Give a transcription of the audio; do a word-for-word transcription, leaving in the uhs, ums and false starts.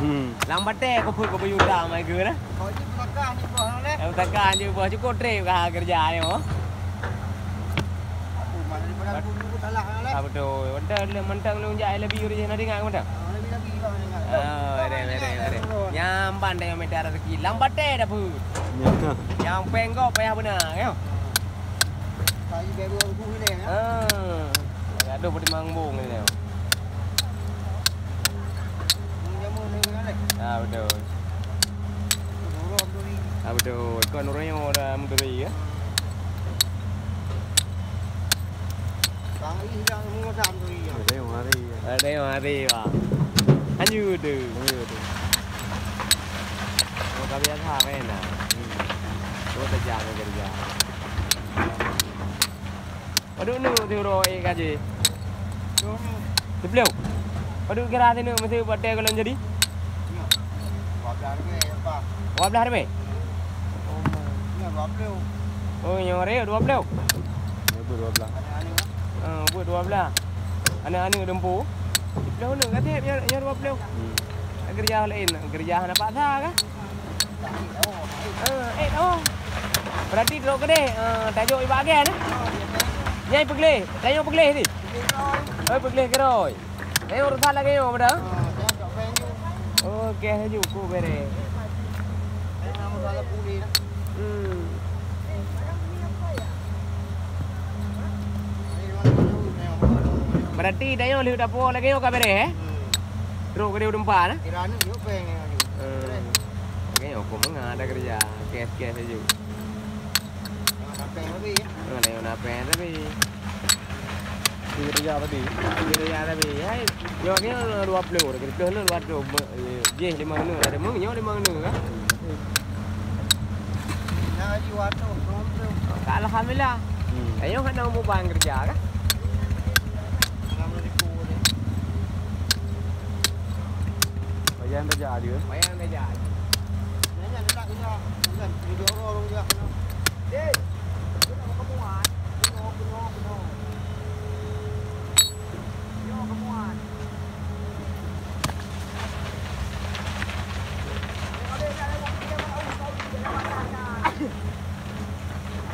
Hmm. Lam batèe keupeue keupeue yuta mai geu na. Kok jih pusaka ni boh leh. Eh, pusaka jih boh cukup trép ka kerja ni boh. Aku malah daripada aku dulu salah leh. Ah, betul. Mantang lé mantang lôn jak lebih urus na dengar mantang. Ah, lebih lagi bang dengar. Oh, ada ada ada. Nyampan dah meter rezeki. Lam batèe dah pun. Ya. Yang penggok payah benar, ya. Kayu baru aku ni, ya. Ah. Aduh, beri mangbong ni. Ah, betul. Ah, betul. Kau nurunyo dah muduri ya. Ada yang hari ya. Ada yang hari, Bang. Anjur tu. Anjur tu. Kau tak biasa main dah. Hmm. Kau tak jaga kerja. Padum nu siuroe ék gaji? Siplôh. Padum kira sineuk meusti buat tèe golom jadi? Dua blah ribèe. Oh, nyoe ribèe dua ploh. Ribèe dua blah. Ah, ribèe dua blah. Aneuk-aneuk dumpeue. Siplôh neuk ka tiep nyoe, nyoe dua ploh. Hmm. Kerja laén, kerja hana paksa kah? Eh, eh, oh. Berarti trok keudeh, eh, tajok ibak agen, eh? Nyang peugleh, tanyoe peugleh di. Oh, peugleh keurôi. Tanyoe urusan lagèe nyoe pada? Oh, kèh laju ku bereh. Hmm. Berarti tanyoe lheueh tapuwoe lagèe nyoe ka bereh, eh? Trok keudeh u teumpat, eh? Kira aneuk nyoe pèng nyoe. Eh. Oke, aku menga ada kerja, cash-cash aja. Ada yang napèng tapi. Di kerja tadi. Di kerja tadi. Hai, nyoe ni dua puluh, dua puluh ni dua puluh. Jih lima ni ada mung, nyoe lima ni kan? Nah, dua puluh. Alhamdulillah. Hmm. Ayo kan nak bukan kerja kan? Enam ribu ni. Payah kerja dia. Payah kerja. Nanya dia tak kerja. Bukan, dia orang orang dia. Dek.